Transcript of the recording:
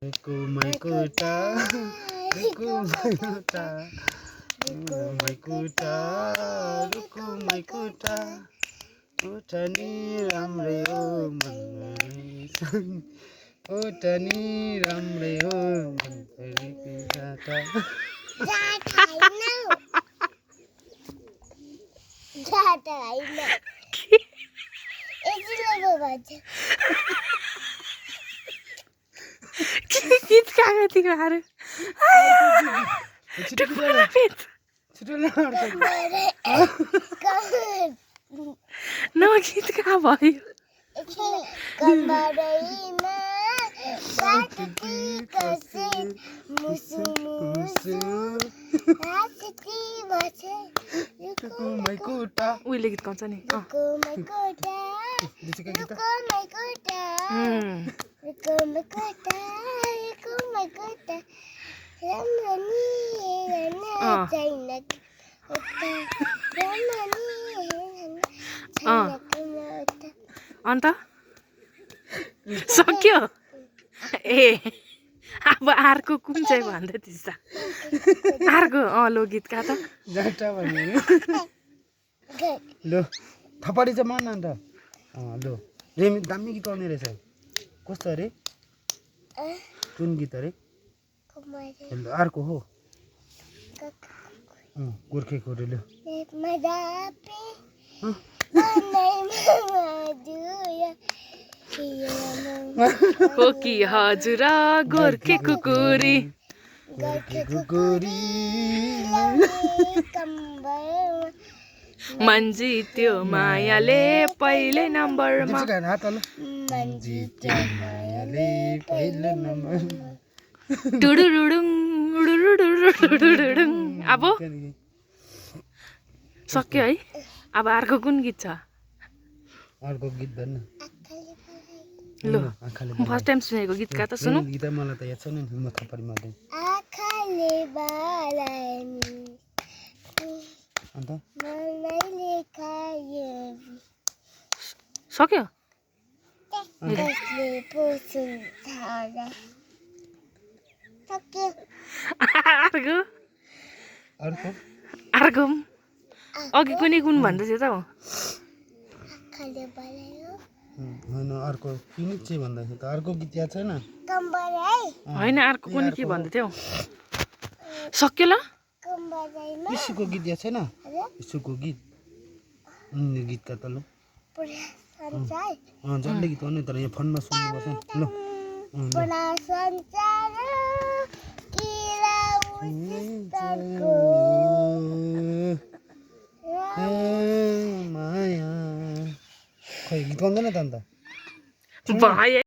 रुकुमै कुटा रुकुमै कुटा रुकुमै कुटा रुकुमै कुटा उठ नि राम्रै हो उठ नि राम्रै हो गीत गाएको थियो अरे न गीत गा भयो रुकुमै कुटा उहिले गीत गाउँछ नि अन्त सक्यो ए अब अर्को कुन चाहिँ भन्दै थिइस् त अर्को लो गीत गा त जाटा भन्ने लो थपडी चाहिँ मान अन्त लो रेमी दामी गीत आउने रहेछ कस्तो अरे कुन गीत अरे अर्को हो गोर्खे खोरे लो हो कि हजुर गोर्खे कुकुरी मन जित्यो मायाले पहिले नम्बरमा डुडुडुडुङ अब सक्यो है अब अर्को कुन गीत छ अर्को गीत भन्न ल फर्स्ट टाइम सुनेको गीत गा त सुनौ गीत मलाई त याद छैन नि म थपडी मार्दै अन्त सक्यो अर्को अर्को अर्को अघि कुनै कुन भन्दै थियो त होइन अर्को किन चाहिँ भन्दाखेरि त अर्को गीत याद छैन होइन अर्को कुनै के भन्दै थियो सक्यो ल इसुको गीत याद छैन इसुको गीत गीत त ल जसले गीत गर्नु तर यहाँ फोनमा सुन्नुपर्छ ल माया खै गीत गाउँदैन त अन्त भयो